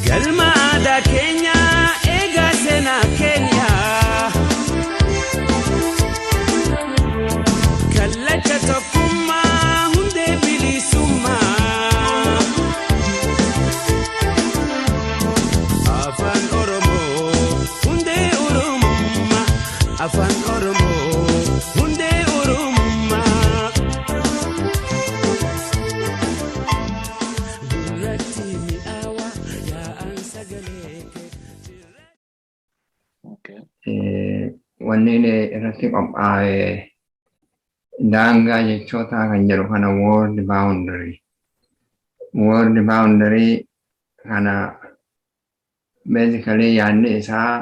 Galma aadaa keenyaa eegaa seenaa keenyaa. Kallacha tokkummaa hundee bilisummaa. Afaan Oromoo hundee Oromummaa. Afaan Oromoo hundee Oromummaa. Gurratti mi'aawa yaa'an sagalee kee. Wanni inni irratti qophaa'e daangaa jechootaa kan jedhu kana, word boundary. Word boundary kana basically yaadni isaa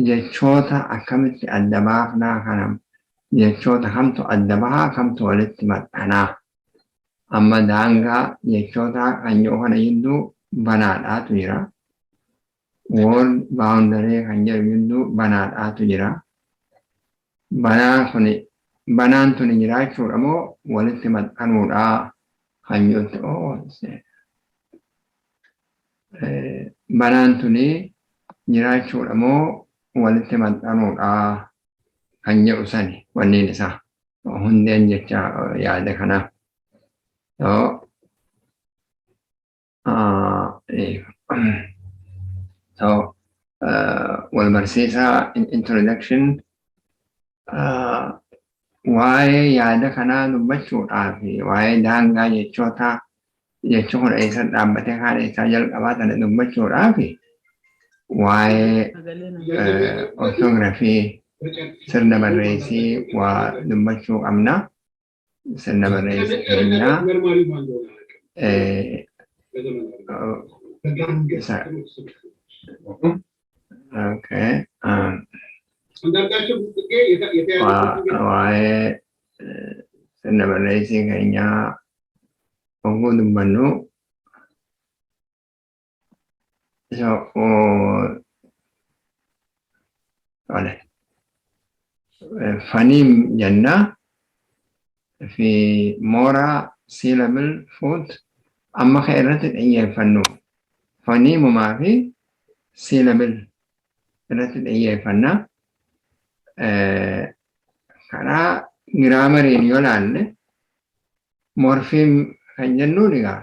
jechoota akkamitti adda baafnaa, kana jechoota kamtu adda bahaa, kamtu walitti maxxanaa. Amma daangaa jechoota kan jedhu kana gidduu banaadhaatu jira. Word boundary kan jedhu gidduu banaadhaatu jira. Banaan kun, banaan tuni jiraachuudha moo walitti maxxanuudha kan jedhutti, oh, banaan tuni jiraachuudha moo walitti maxxanuudha kan jedhu sani wanniin isaa hundeen jecha yaada kanaa. So, so wal barsiisaa, introduction, waa'ee yaada kanaa dubbachuudhaaf, waa'ee daangaa jechootaa, jecha kun eessa dhaabbatee kaan eessaa jalqabaa tana dubbachuudhaaf, waa'ee orthography, sirna barreessii waa dubbachuu qabna. Sirna barreessii keenyaa isa, okay, waa'ee sirna barreessii keenyaa hogguu dubbannu, so, tole. Phoneme jenna fi mora, syllable, foot. Amma kan irratti xiyyeeffannu phonemumaa fi syllable irratti xiyyeeffanna. Karaa grammariin yoo laalle, morpheme kan jennuun egaa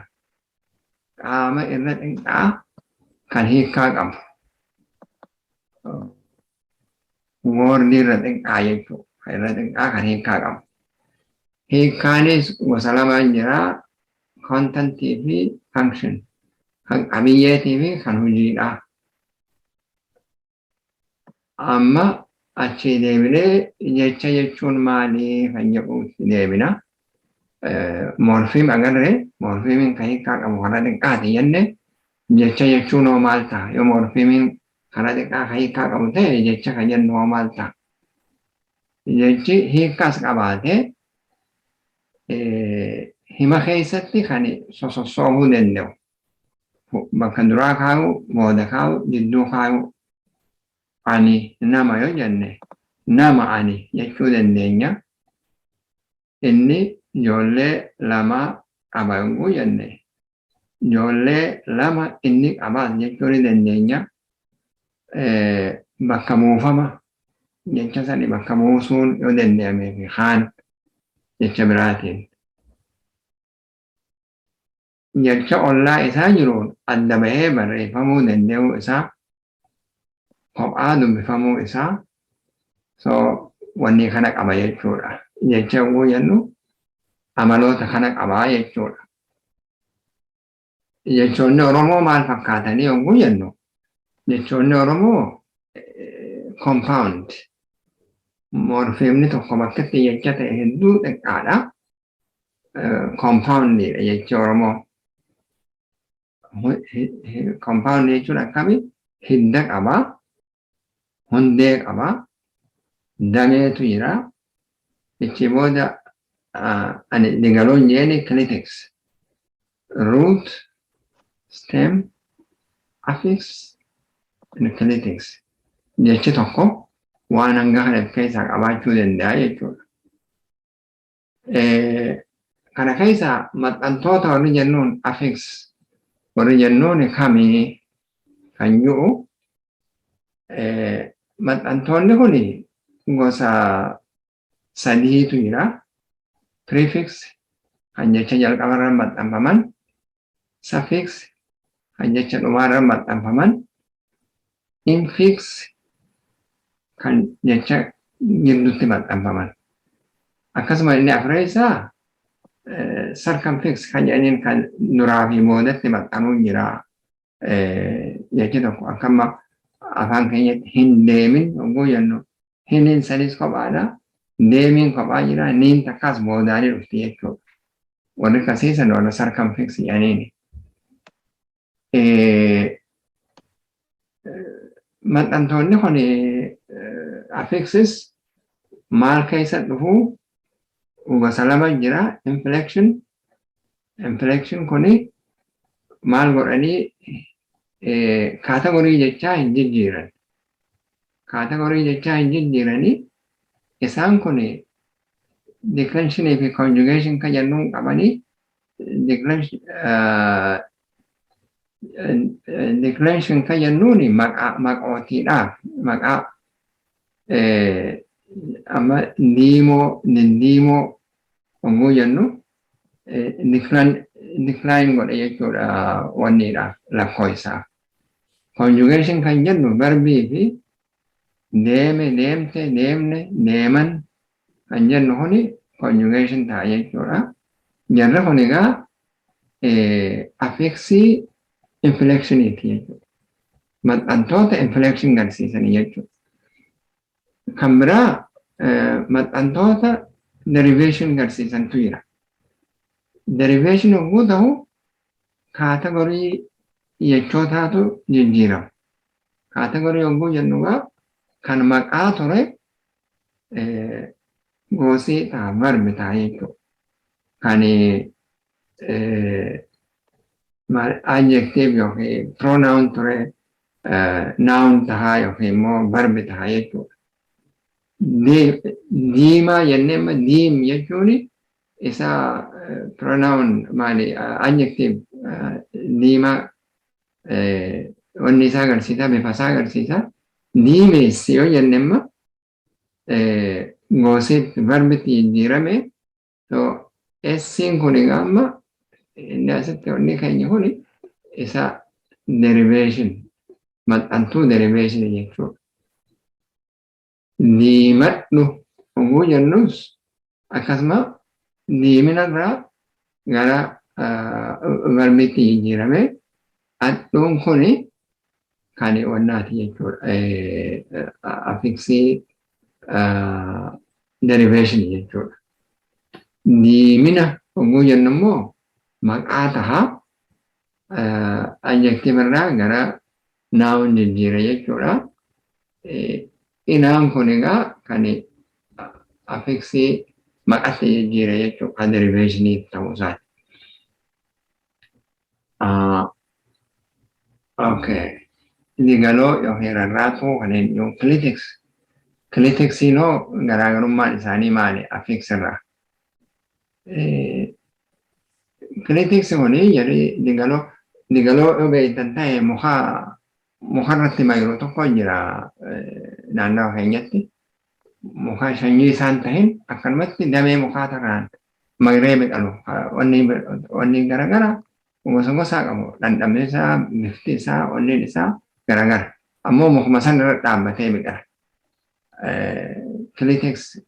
qaama irra xiqqaa kan hiikkaa qabu. Wordii irra xiqqaa jechuudha. Irra xiqqaa kan hiikkaa qabu. Hiikkaanis gosa lamaan jira. Contentii fi function. Kan qabiyyeetii fi kan hojiidha. Amma achii deebinee jecha jechuun maali kan jedhutti deebina. Morpheme agarree, morphemeiin kan hiikkaa qabu karaa xiqqaati jenne. Jecha jechuun hoo maal ta'a? Yoo morphemeiin karaa xiqqaa kan hiikkaa qabu ta'e, jecha kan jennu hoo maal ta'a? Jechi hiikkaas qabaatee hima keessatti kan sosossoofuu danda'u. Bakka duraa kaa'u, booda kaa'u, jidduu kaa'u. Ani nama yoo jenne, nama ani jechuu dandeenya. Inni ijoollee lama qaba yogguu jenne, ijoollee lama inni qabaas jechuu ni dandeenya. Bakka buufama jecha sani bakka buusuun yoo danda'amee fi kaan jecha biraatiin. Jecha ollaa isaa jiruun adda bahee barreeffamuu danda'uu isaa, kophaa dubbifamuu isaa, so wanni kana qaba jechuudha. Jecha yogguu jennu amaloota kana qabaa jechuudha. Jechoonni Oromoo maal fakkaatanii yogguu jennu, jechoonni Oromoo compound, morphemeni tokko bakkatti jecha ta'e hedduu xiqqaadha. Compoundiidha jechi Oromoo. Compound jechuun akkami? Hidda qaba, hundee qaba, dameetu jira. Ichi booda Ani digaloon jeeni clitics. Root, stem, affix, and clitics. Jechi tokko waan hanga kana of keessaa qabaachuu danda'a jechuudha. Kana keessa maxxantoota warri jennuun, affix warri jennuun kamii kan jiru, maxxantoonni kun gosa sadiitu jira. Prefix kan jecha jalqabarra maxxanfaman, suffix kan jecha dhumaarra maxxanfaman, infix kan jecha gidduutti maxxanfaman. Akkasuma inni afreessaa circumfix kan jedhaniin kan duraa fi boodatti maxxanuu jira. Jechi tokko akkama afaan keenyatti "hin deemin" yogguu jennu, hiniin sanis kophaadha. Deemiin kophaa jira, niin takkaas boodaanii dhufti jechuudha. Warri akkasiisan warra circumfix jedhaniini. Maxxantoonni kun, affixes, maal keessa dhufuu? Gosa lama jira. Inflection. Inflection kuni maal godhanii? Category jechaa hin jijjiiran. Category jechaa hin jijjiiranii. Isaan kun declensionii fi conjugation kan jennuun qabanii. Declension kan jennuun maqaa maqootiidhaaf, maqaa amma diimoo, diddiimoo yogguu jennu, decline godhe jechuudha wanniidhaaf, lakkoofsaaf. Conjugation kan jennu verbii fi deeme, deemte, deemne, deeman kan jennu kuni conjugation ta'a jechuudha. Jarri kun egaa affixii inflectioniiti jechuudha. Maxxantoota inflection agarsiisanii jechuudha. Kan biraa maxxantoota derivation agarsiisantu jira. Derivation yogguu ta'u, category jechootaatu jijjiirama. Category yogguu jennu egaa kan maqaa ture goosii ta'a, verbi ta'a jechuudha. Kan adjective yookiin pronoun ture noun tahaa yookiin immoo verbi tahaa jechuudha. Diimaa jennee amma diim jechuun isa pronoun maali, adjective diimaa wanni isaa agarsiisa, bifa isaa agarsiisa. Diimeessi yoo jenne amma goositti verbitti jijjiirame. So essiin kun egaa amma inni asitti wanni keenya kun isa derivation, maxxantuu derivation jechuudha. Diimadhu yogguu jennus akkasuma diiminarraa gara verbitti jijjiirame. Adhuun kuni kan wannaati jechuudha. Affixii derivation jechuudha. Diimina yogguu jennu immoo maqaa tahaa, adjective irraa gara noun jijjiira jechuudha. Inaan kun egaa kan affixii maqatti jijjiira jechuudha. Kan derivationii ta'uu isaati. Okay. Digaloo yookiin rarraatuu kanneen yoo clitics. Cliticsiin hoo garaagarummaan isaanii maali affix irraa? Clitics kuni jedhee digaloo yoo beektan ta'e, muka mukarratti mayiru tokko jira naannawa keenyatti. Muka sanyii isaan tahin akkanumatti damee mukaa tarraan mayree biqilu, wanni garagara gosa gosaa qabu, dhandhamni isaa, bifti isaa, onneen isaa garagara. Ammoo mukuma san irra dhaabbatee biqila. Clitics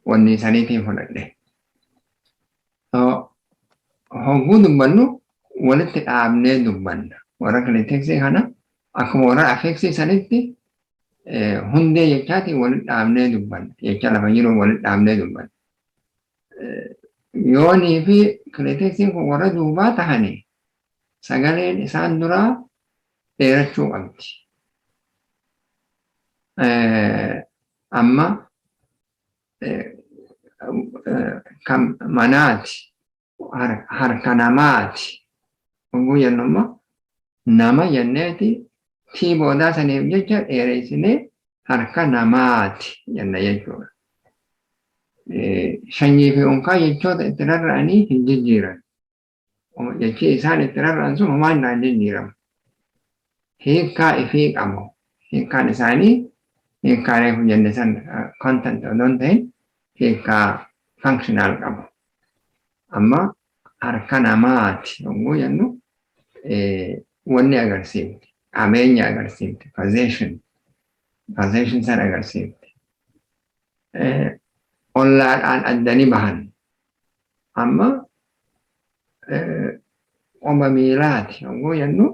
wanni saniitiin fudhadhe. Hogguu dubbannu walitti dhaabnee dubbanna. Warra cliticsii kana akkuma warra affixii sanitti hundee jechaatiin walitti dhaabnee dubbanna. Jecha lafa jiru walitti dhaabnee dubbanna. Yoonii fi cliticsiin kun warra duubaa tahanii, sagaleen isaan duraa dheerachuu qabdi. Amma Kan manaati, harka namaati. Yogguu jennu immoo nama jenneeti tii boodaa saniif jecha dheeressinee harka namaati jenna jechuudha. Sanyii fi unkaa jechoota itti rarra'anii hin jijjiiran. Jechi isaan itti rarra'an sun homaa irraa hin jijjiiramu. Hiikkaa ifii qabu. Hiikkaan isaanii hiikkaa reefu jenne san content odoo hin ta'in hiikkaa functional qabu. Amma harka namaati yommuu jennu wanni agarsiifti. Qabeenya agarsiifti. Possession. Possession san agarsiifti. Ollaadhaan addani bahan. Amma qoma miilaati yommuu jennu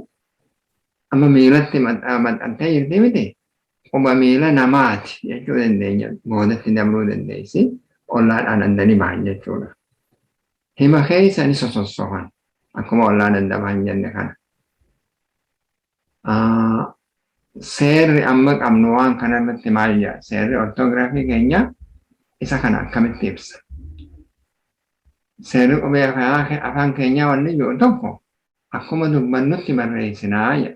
amma miilatti maxxantee jirti miti, quba miila namaati jechuu dandeenya, boodatti dabruu dandeessi, ollaadhaan addani bahan jechuudha. Hima keessa ni sosossohan akkuma ollaan adda bahan jenne kana. Seerri amma qabnu waan kana irratti maal jedha? Seerri ortoogiraafii keenya isa kana akkamitti ibsa? Seerri qubee afaan keenyaa wanni jiru tokko akkuma dubbannutti barreessinaa jedha.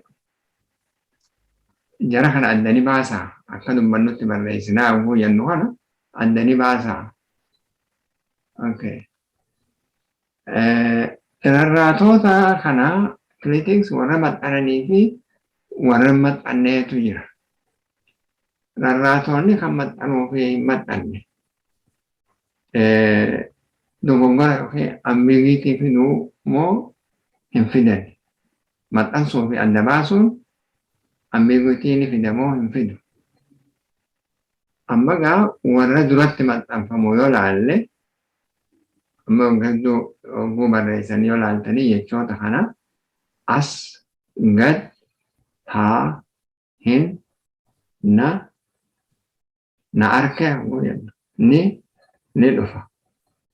Jara kana addani baasaa, akka dubbannutti barreessinaa yogguu jennu kana addani baasaa. Okay. Rarraatota kana, clitics, warra maxxananii fi warra hin maxxanneetu jira. Rarraatonni kan maxxanuu fi hin maxxanne dogoggora yookiin ambiguity fiduu moo hin fidan? Maxxansuu fi adda baasuun ambiguity ni fida moo hin fidu? Amma gaa warra duratti maxxanfamu yoo laalle, amma hedduu hogguu barreessan yoo laaltanii jechoota kana as, gad, haa, hin, na, na arke hogguu jennu, ni, ni dhufa,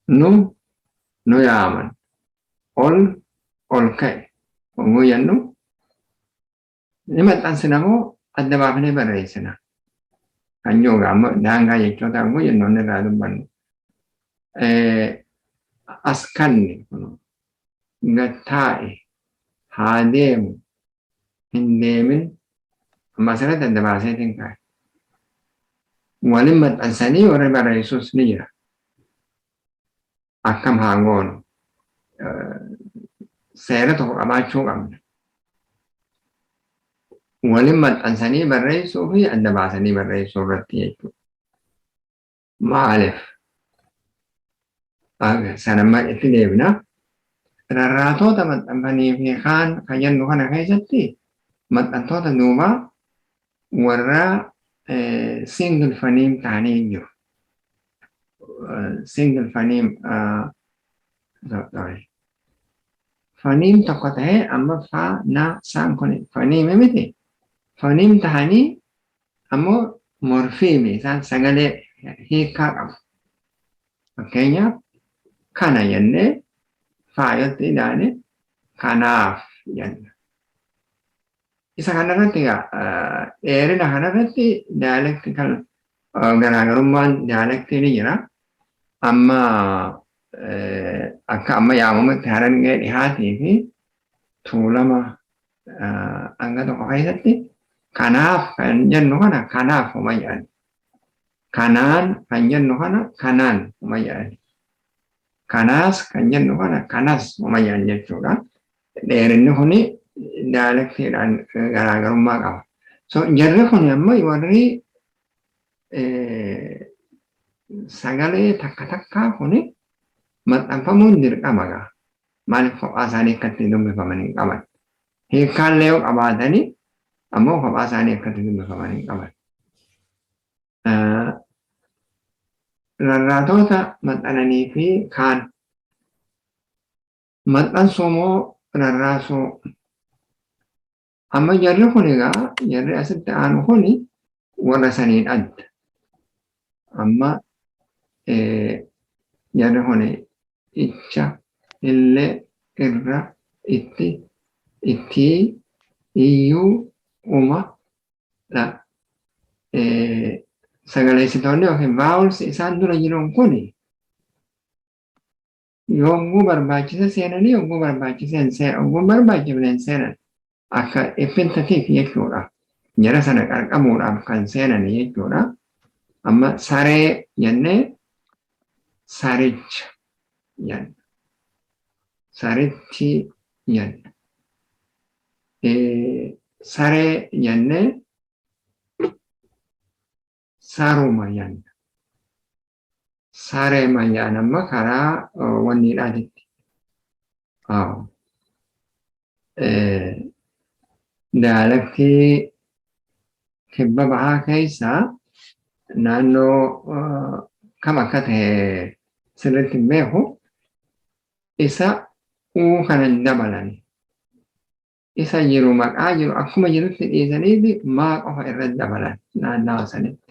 nu, nu yaaman, ol, ol ka'e hogguu jennu ni maxxansina moo adda baafnee barreessina? Kan jiru amma daangaa jechoota hogguu jennu inni irraa dubbannu. As kanni kun gad taa'e, haa deemu, hin deemin, amma asirratti adda baaseetiin kaa'e. Waliin maxxansanii warri barreessus ni jira. Akkam haa goonu? Seera tokko qabaachuu qabna. Waliin maxxansanii barreessuu fi adda baasanii barreessuu irratti jechuudha. Maaliif? Sanamma itti deebina. Rarraatota maxxanfanii fi kaan kan jennu kana keessatti maxxantoota duubaa warra single phoneme ta'anii jiru. Single phoneme, sorry. Phoneme tokko ta'ee amma faa, na, saan kun phoneme miti. Phoneme ta'anii ammoo morpheme, isaan sagalee hiikaa qabu. Fakkeenyaaf kana jennee faayotti ilaane kanaaf jenna. Isa kanarratti egaa dheerina kanarratti dialectical garaagarummaan dialectii ni jira. Amma akka amma yaamamutti Harargee dhihaatii fi Tuulama hanga tokko keessatti kanaaf kan jennu kana kanaaf homa jedhan. Kanaan kan jennu kana kanaan homa jedhan. Kanaas kan jennu kana kanas homa jedhan jechuudha. Dheerinni kuni dialectiidhaan garaagarummaa qaba. So jarri kun amma warri sagalee takka takkaa kuni maxxanfamuun dirqama gaa. Maaliif? Kophaa isaanii akka ittiin dubbifaman hin qaban. Hiikkaallee yoo qabaatanii ammoo kophaa isaanii akka itti dubbifaman hin qaban. Rarraatota maxxananii fi kaan maxxansuu moo rarraasuu? Amma jarri kun egaa jarri asitti aanu kun warra saniin adda. Amma jarri kun icha, illee, irra, itti, ittii, iyyuu, uma dha. Sagaleessitoonni yookiin vowels isaan dura jiran kun Yogguu barbaachise seenanii, yogguu barbaachise hin seenan, yogguu barbaachifne hin seenan. Akka epenthetic jechuudha. Jara sana qarqabuudhaaf kan seenan jechuudha. Amma saree jennee saricha jenna. Sarichi jenna. Saree jennee saruma jenna. Sarema jedhan amma karaa wanniidhaatitti. Dialectii kibba bahaa keessaa naannoo kam akka ta'e sirriitti hin beeku, isa uu kana hin dabalan. Isa jiru, maqaa jiru akkuma jirutti dhiisaniiti maa qofa irratti dabalan naannawa sanitti.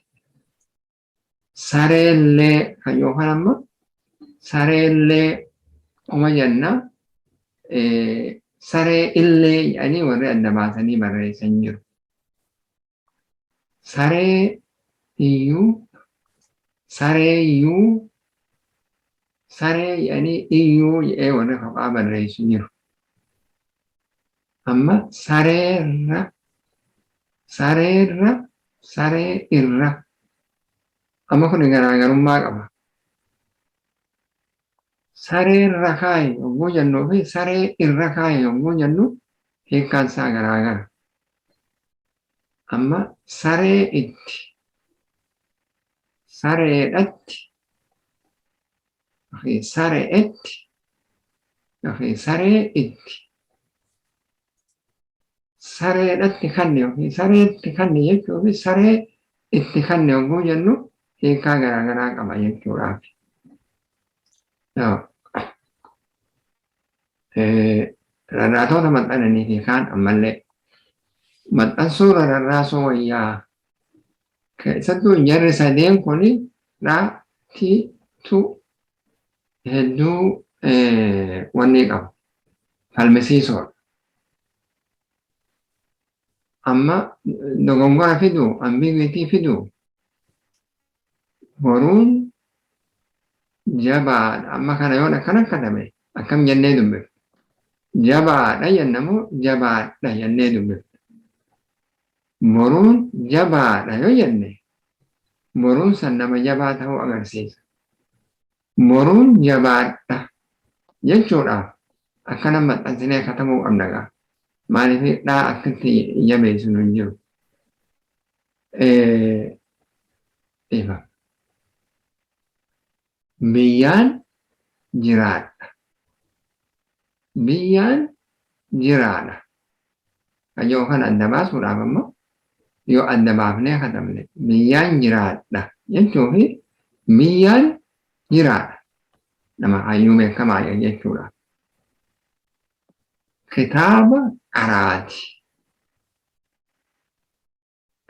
Sareellee kan yookaan amma sareellee uma jenna, saree illee jedhanii warri adda baasanii barreessan jiru. Saree iyyuu, saree iyyuu, saree jedhanii iyyuu jedhee warri kophaa barreessu jiru. Amma sareerra, sareerra, saree irra. Amma kun garaagarummaa qaba. Sareerra kaayi yogguu jennuu fi saree irra kaayi yogguu jennu hiikkaan isaa garaagara. Amma saree itti, sareedhatti, sareetti yookiin saree itti, sareedhatti kanne yookiin sareetti kanne jechuu fi saree itti kanne yogguu jennu hiikaa garaagaraa qaba jechuudhaaf. Rarraatota maxxananii fi kaan ammallee maxxansuu rarraasuu wayyaa. Keessattuu jarri sadeen kun ra, ti, tu hedduu wanni qabu. Falmisiisoodha. Amma dogongora fidu, ambiguity fidu, boruun jabaadha. Amma kana yoon akkana katabe akkam jennee dubbifna? Jabaadha jennamoo jabaadha jennee dubbifna? Boruun jabaadha yoo jenne, boruun san nama jabaa ta'uu agarsiisa. Boruun jabaadha jechuudhaaf akkana maxxansinee katabuu qabna gaa. Maaliif dhaa akkatti jabeessinu hin jiru. Ifa. Biyyaan jiraadha. Biyyaan jiraadha. Yoo kan adda baasuudhaaf ammoo yoo adda baafnee katabne, biyyaan jiraadha jechuu fi biyyaan jiraadha. Nama hayyuu beekamaa jechuudha. Kitaaba qaraati.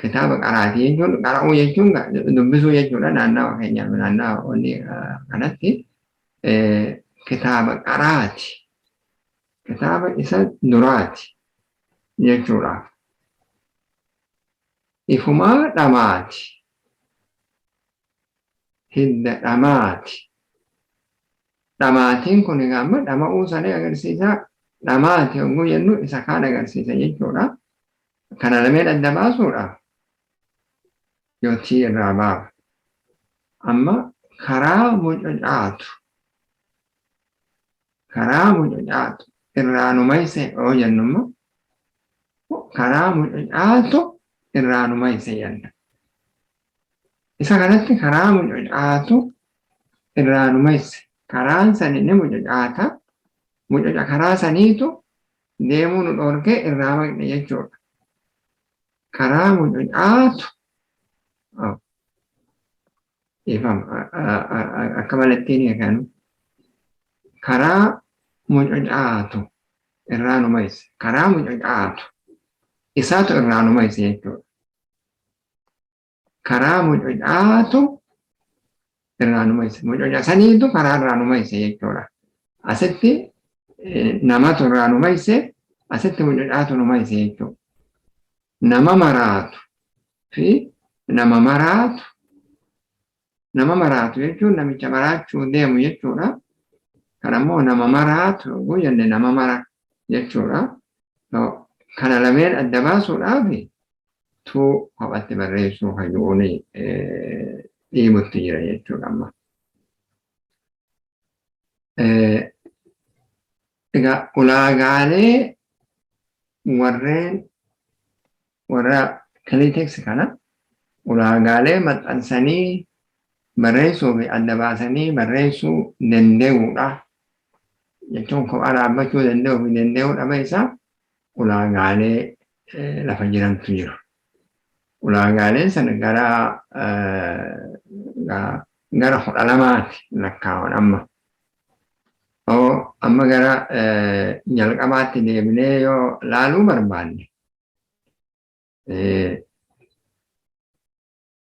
Kitaaba qaraati jechuun, qara'uu jechuun dubbisuu jechuudha, naannawa keenyaaf naannawa wanni kanatti. Kitaaba qaraati. Kitaaba isa duraati jechuudhaaf. Ifumaa dhamaati. Hidda dhamaati. Dhamaatiin kun egaa amma dhama'uu sanii agarsiisa. Dhamaati yogguu jennu isa kaan agarsiisa jechuudha. Kana lameen adda baasuudhaaf yoo tii irraa baafa. Amma karaa mucucaatu, karaa mucucaatu irraa nu mayse yoo jennu immoo karaa mucucaatu irraa nu mayse jenna. Isa kanatti karaa mucucaatu irraa nu mayse. Karaan sani ni mucucaata. Mucuca karaa saniitu deemuu nu dhoorkee irraa maqne jechuudha. Karaa mucucaatu ifama akka malattiin eeganu karaa mucucaatu irraa nu mayse. Karaa mucucaatu isaatu irraa nu mayse jechuudha. Karaa mucucaatu irraa nu mayse. Mucuca saniitu karaa irraa nu mayse jechuudha. Asitti namatu irraa nu mayse, asitti mucucaatu nu mayse jechuudha. Nama maraatu fi nama maraatu. Nama maraatu jechuun namicha maraachuu deemu jechuudha. Kan ammoo nama maraatu jenne nama mara jechuudha. Kana lameen adda baasuudhaaf tuu kophatti barreessuu hayyuun dhiibutti jira jechuudha amma. Egaa ulaagaalee warreen warra clitics kana ulaagaalee maxxansanii barreessuu fi adda baasanii barreessuu danda'uudha. Jechuun kophaa dhaabbachuu danda'uu fi danda'uu dhaba isaa ulaagaalee lafa jirantu jiru. Ulaagaaleen sana gara 12ti lakkaawan amma. Amma gara jalqabaatti deebinee yoo laaluu barbaanne,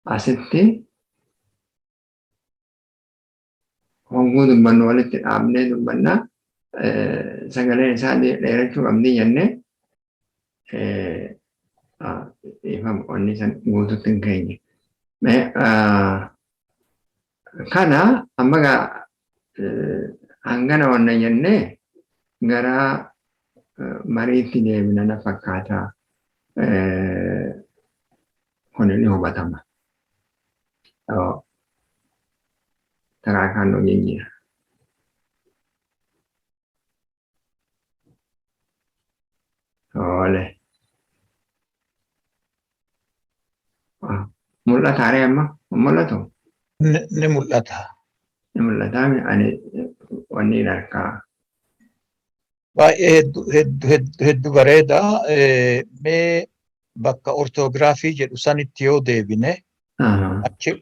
asitti hogguu dubbannu walitti dhaabnee dubbannaa, sagaleen isaa dheerachuu qabdi jennee dhiifama, wanni san guututti hin keenye. Kana amma gaa hangana wanna jennee gara mariitti deemina na fakkaata. Kun ni hubatama. Karaa kaan nu jijjiira. Tole. Mul'ata ree amma? Mul'atu? Ni mul'ata. Ni mul'ata, ani wanni harkaa. Baay'ee hedduu hedduu hedduu hedduu bareeda. Mee bakka orthoography jedhu sanitti yoo deebine,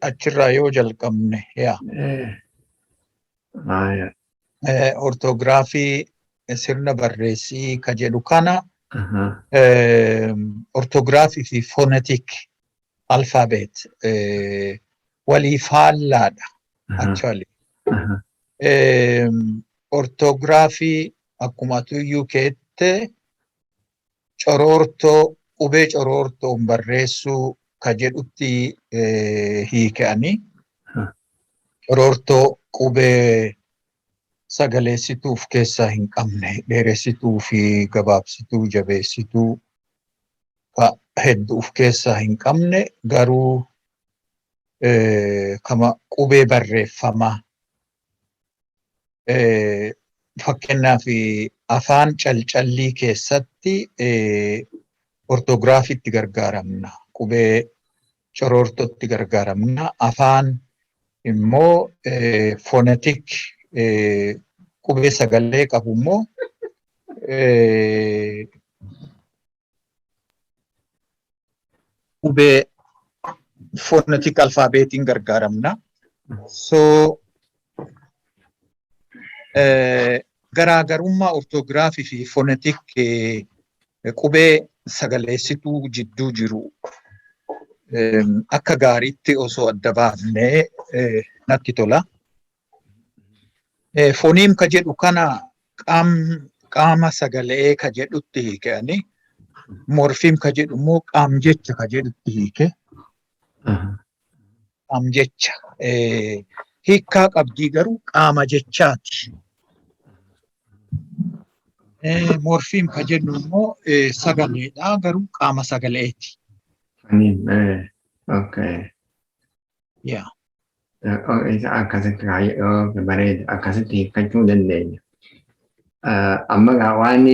achirraa yoo jalqabne, yaa. Orthoography, sirna barreessii ka jedhu kana, orthoography fi phonetic alphabet walii faallaadha actually. Orthoography akkuma atuyyuu keette coroortoo, qubee coroortoon barreessuu ka jedhutti hiikanii, coroortoo qubee sagaleessituu of keessaa hin qabne, dheeressituu fi gabaabsituu, jabeessituu ka hedduu of keessaa hin qabne, garuu kama qubee barreeffamaa. Fakkeenyaaf, afaan calcallii keessatti orthographyitti gargaaramna. Qubee coroortootti gargaaramna. Afaan immoo phonetic, qubee sagalee qabu immoo qubee phonetic alphabetiin gargaaramna. So garaagarummaa orthoography fi phonetic, qubee sagaleessituu jidduu jiru akka gaariitti osoo adda baafnee natti tola. Phoneme ka jedhu kana qaama sagalee ka jedhutti hiikanii, morpheme ka jedhu immoo qaam jecha ka jedhutti hiike. Qaam jecha hiikkaa qabdii, garuu qaama jechaati. Morpheme ka jennu immoo sagaleedha, garuu qaama sagaleeti. Phoneme, okay. Yaa. Isa akkasitti bareeda, akkasitti hiikkachuu dandeenya. Amma gaa waan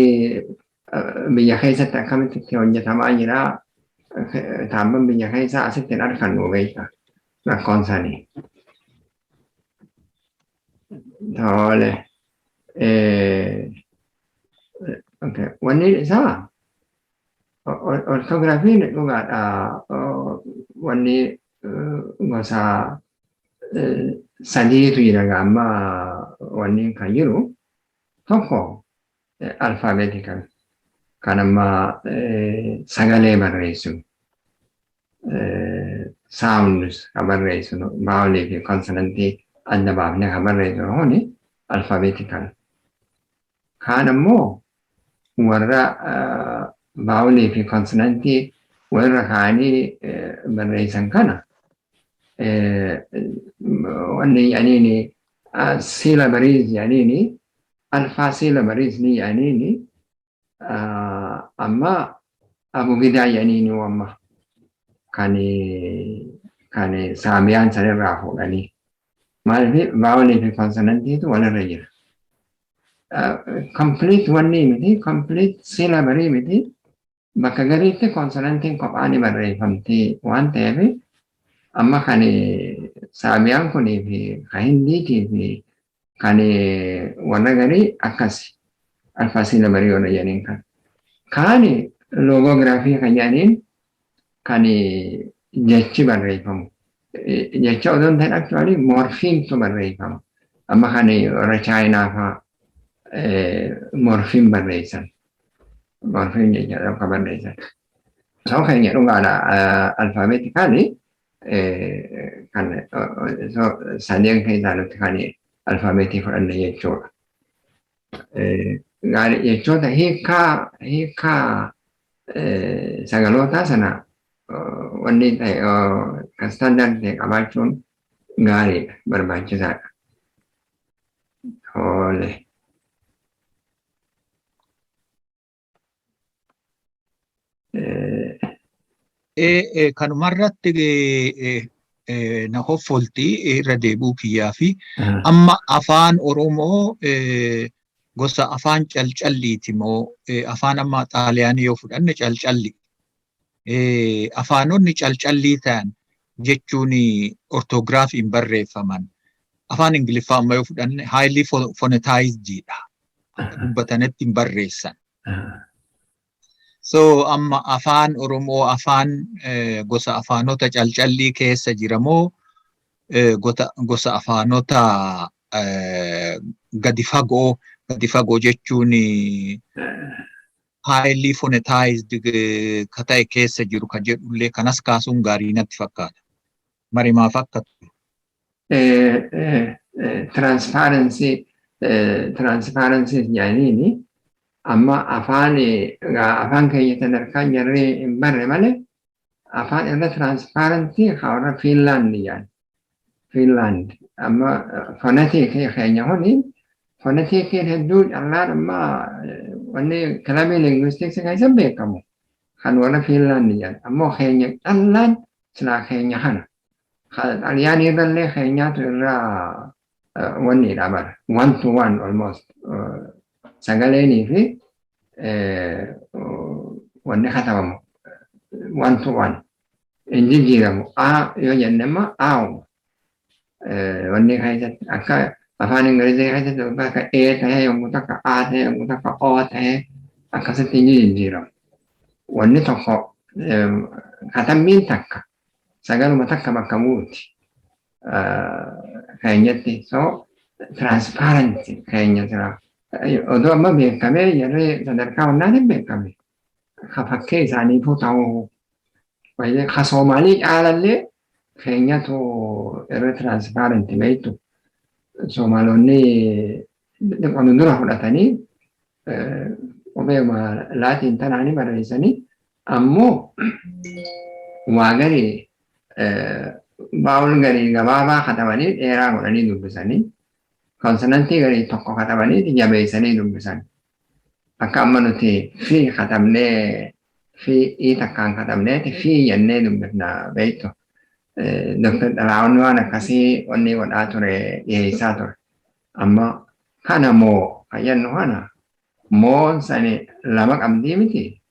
biyya keessatti akkamitti itti hojjetamaa jira, kitaabban biyya keessaa asitti hin argannu, beekta rakkoon sanii. Tole. Wanni isaa orthographyn dhugaadha. Wanni gosa sadiitu jira amma wanni kan jiru. Tokko alphabetical, kan amma sagalee barreessinu, sounds kan barreessinu, vowelii fi consonantii adda baafnee kan barreessinu kuni alphabetical. Kaan ammoo warra vowelii fi consonantii walirra kaa'anii barreessan kana wanni jedhaniin Syllabaries jedhaniini, alphasyllabaries ni jedhaniini, amma abugidaa jedhaniini amma kan Saabiyaan sanirraa fuudhanii. Maaliif? Vowelii fi consonantiitu walirra jira. Complete wanni miti, complete syllabary miti. Bakka gariitti consonantiin kophaa ni barreeffamti waan ta'eef, amma kan Saabiyaan kunii fi kan Hindiitii fi kan warra garii akkas alphasyllabary warra jedhaniin kan. Kaani logography kan jedhaniin kan jechi barreeffamu. Jecha odoo hin ta'in, actually morphemtu barreeffama. Amma kan warra Chaayinaa fa'aa morpheme barreessan. Morpheme jecha akka barreessan. Soo keenya dhugaadha, alphabetically kan sadeen keessaa nuti kan alfaabeetii fudhanne jechuudha. Gaarii, jechoota hiikaa sagalootaa sana wanni ta'e kan standard ta'e qabaachuun gaariidha, barbaachisaadha. Tole. Kanumarratti na hoffolti irra deebi'uu kiyyaa fi amma Afaan Oromoo gosa afaan calcalliiti moo afaan amma Xaaliyaanii yoo fudhanne calcalli. Afaanonni calcallii ta'an jechuun orthographyn barreeffaman. Afaan Ingiliffaa amma yoo fudhanne highly phonetized dha. Akka dubbatanitti hin barreessan. So amma Afaan Oromoo afaan gosa afaanota calcallii keessa jira moo gosa afaanota gadi fagoo, gadi fagoo jechuun highly phonetized ka ta'e keessa jiru ka jedhullee kanas kaasuun gaarii natti fakkaata. Marimaaf akka tolu. Transparency jedhaniini amma afaan keenya sadarkaa jarree hin barre malee afaan irra transparency warra Fiinlaand jedhan. Fiinlaand amma phonetic keenya kuni phoneticiin hedduu callaan amma wanni kilabii linguistics keessa beekamu kan warra Fiinlaand jedhan, ammoo keenya callaan silaa keenya kana. Xaaliyaanii irrallee keenyaatu irraa wanni dha bara one to one almost, sagaleenii fi wanni katabamu one to one hin jijjiiramu. A yoo jenne amma aa'uma wanni keessatti akka Afaan Ingilizii keessatti yogguu akka E ta'ee, yogguu takka A ta'ee, yogguu takka O ta'ee, akkasitti hin jijjiiramu. Wanni tokko katabbiin takka sagaluma takka bakka buuti keenyatti. So transparent keenya jira. Odoo amma beekamee jarri sadarkaa wannaatiin beekame ka fakkee isaaniifuu ta'uu ka Soomaalii caalallee keenyatu irra transparent beektu. Soomaalonni qonu dura fudhatanii qubeema Laatiin tanaanii barreessanii, ammoo waa garii vowel garii gabaabaa katabanii dheeraa godhanii dubbisanii, consonantii garii tokko katabanii jabeessanii dubbisan. Akka amma nuti fi katabnee fi i takkaan katabneeti fi jennee dubbifna beektu. Dr. Xalaa'oon waan akkasii wanni godhaa ture, dhiyeessaa ture. Amma kana moo kan jennu kana moon sani lama qabdii miti.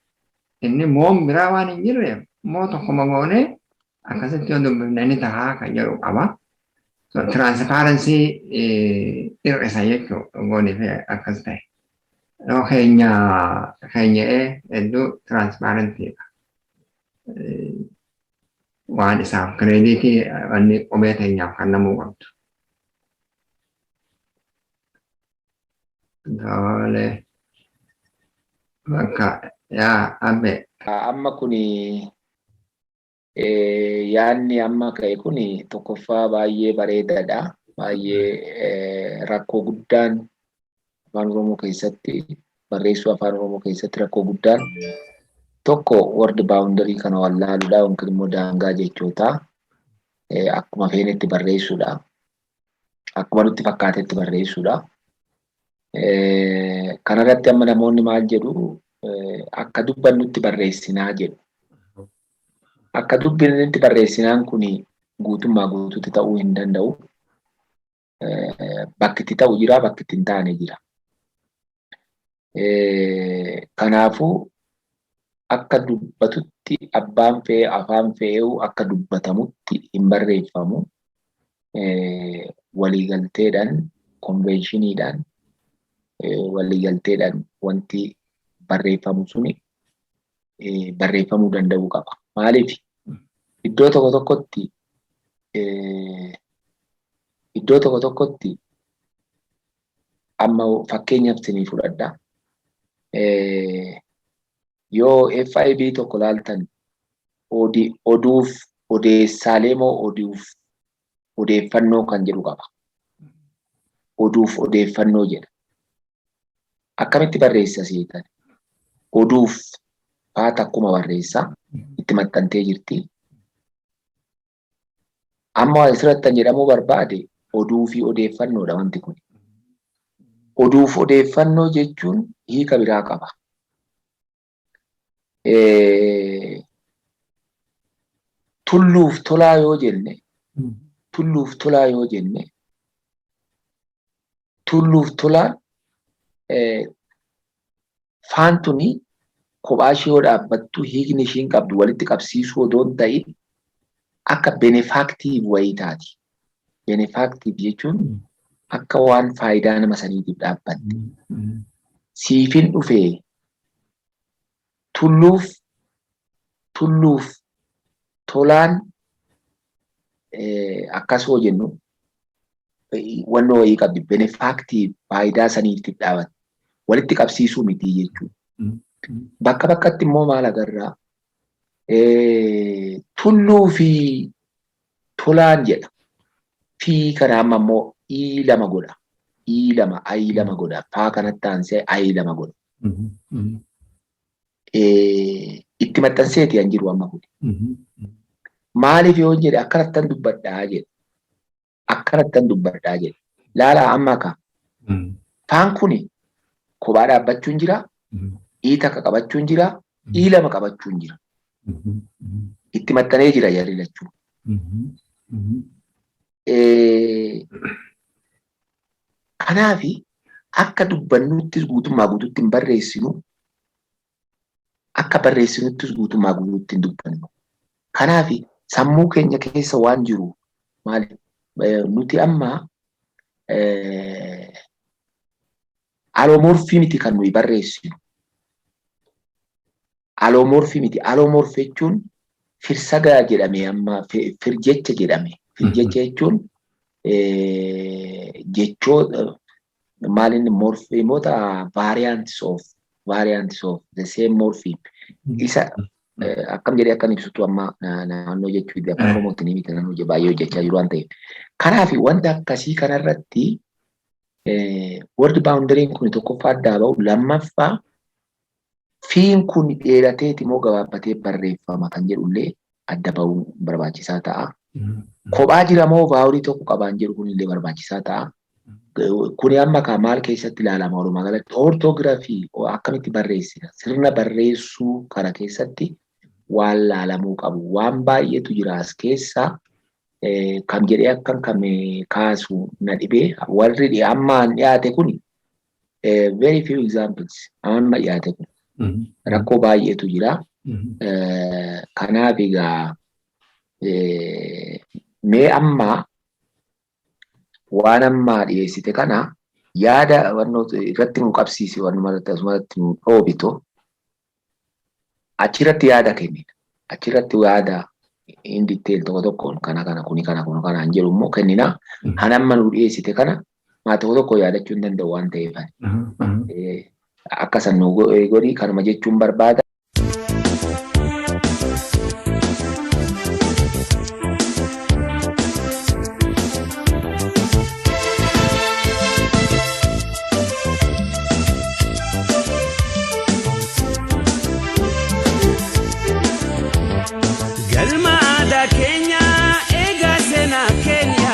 Inni moon biraa waan hin jirreef moo tokkuma goonee akkasitti yoo dubbifne ni tahaa kan jedhu qaba. So transparency hir'isa jechuudha goonii fi akkas ta'e. Yoo keenya keenya'ee hedduu transparentiidha. Waan isaaf creditii wanni qubee teenyaaf kan namuu qabdu. Tole. Bakka yaa abbe. Amma kuni yaadni amma ka'e kuni tokkoffaa baay'ee bareedaadha. Baay'ee rakkoo guddaan Afaan Oromoo keessatti, barreessuu Afaan Oromoo keessatti rakkoo guddaan tokko word boundary kana wallaaluudha yookiin immoo daangaa jechootaa akkuma feenetti barreessuudha. Akkuma nutti fakkaatetti barreessuudha. Kanarratti amma namoonni maal jedhu, akka dubbannutti barreessinaa jedhu. Akka dubbannutti barreessinaan kun guutummaa guutuutti ta'uu hin danda'u. Bakki itti ta'u jira, bakki itti hin taane jira. Kanaafuu akka dubbatutti abbaan fe'ee afaan fe'ee akka dubbatamutti hin barreeffamu. Waliigalteedhaan, conventioniidhaan, waliigalteedhaan wanti barreeffamu suni barreeffamuu danda'uu qaba. Maaliif iddoo tokko tokkotti amma fakkeenyaaf isinii fudhadha. Yoo FIB tokko laaltan, oduuf odeessaalee moo oduuf odeeffannoo kan jedhu qaba. Oduuf odeeffannoo jedha. Akkamitti barreessa seetan? Oduuf faata akkuma barreessa itti maxxantee jirti. Amma asirratti kan jedhamuu barbaade oduu fi odeeffannoodha wanti kun. Oduuf odeeffannoo jechuun hiika biraa qaba. Tulluuf tolaa yoo jenne, tulluuf tolaa yoo jenne, tulluuf tolaan faantuni kophaa ishee yoo dhaabbattu hiikni ishiin qabdu walitti qabsiisuu odoo hin ta'in akka benefactive wayii taati. Benefactive jechuun akka waan faayidaa nama saniitiif dhaabbatte. Siifin dhufee tulluuf tolaan akkas hoo jennu wannoo wayii qabdi, benefactive, faayidaa saniitiif dhaabatte. Walitti qabsiisuu miti jechuudha. Bakka bakkatti immoo maal agarraa? Tulluu fi tolaan jedha. Fi kana amma immoo ii lama godha. Ii lama, ayii lama godha. Faa kanatti aansee ayii lama godha. Itti maxxanseeti an jiru amma kun. Maaliif yoo jedhe, akkanattan dubbadhaa jedhe. Akkanattan dubbadhaa jedhe. Laalaa amma akka faan kuni kophaa dhaabbachuun jira. Ii takka qabachuun jira. Ii lama qabachuun jira. Itti maxxanee jira jarri lachuu. Kanaafi akka dubbannuttis guutummaa guutuutti hin barreessinu, akka barreessinuttis guutummaa guutuutti hin dubbannu. Kanaafi sammuu keenya keessa waan jiru maali, nuti amma allomorphy miti kan nuyi barreessinu. Allomorphy miti. Allomorphy jechuun firsaga jedhame, amma firjecha jedhame. Firjecha jechuun jechoo maal inni morphemoota variants of the same morpheme. Isa akkam jedhee akkan ibsutu amma naannoo jechuu Afaan Oromootti ni miti, naannoo baay'ee hojjechaa jiru waan ta'eef. Kanaaf wanta akkasii kanarratti word boundaryin kun tokkoffaa addaa ba'u, lammaffaa fiin kun dheerateeti moo gabaabbatee barreeffama kan jedhullee adda ba'uun barbaachisaa ta'a. Kophaa jira moo vowelii tokko qabaan jedhu kunillee barbaachisaa ta'a. Kuni amma kaa maal keessatti ilaalama? Walumaa galatti orthography akkamitti barreessina, sirna barreessuu kana keessatti waan laalamuu qabu waan baay'eetu jira. As keessa kam jedhee akkan kam kaasu na dhibee. Warri ammaan dhiyaate kuni very few examples. Amma dhiyaate kun rakkoo baay'eetu jira. Kanaaf egaa mee amma waan ammaa dhiyeessite kana yaada irratti nu qabsiisi, wanuma asumatti nu dhoobito, achirratti yaada kennina. Achirratti yaada in detail tokko tokkoon kana kana kuni kana kun kanaan jedhu immoo kennina. Hanamma nu dhiyeessite kana maa tokko tokko yaadachuu hin danda'u waan ta'eef. Akka san nu godhi, kanuma jechuun barbaada. Galma aadaa keenya eegaa, seenaa keenya.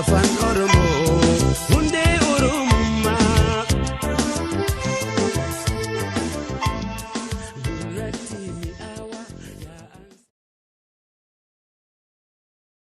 Afaan Oromoo.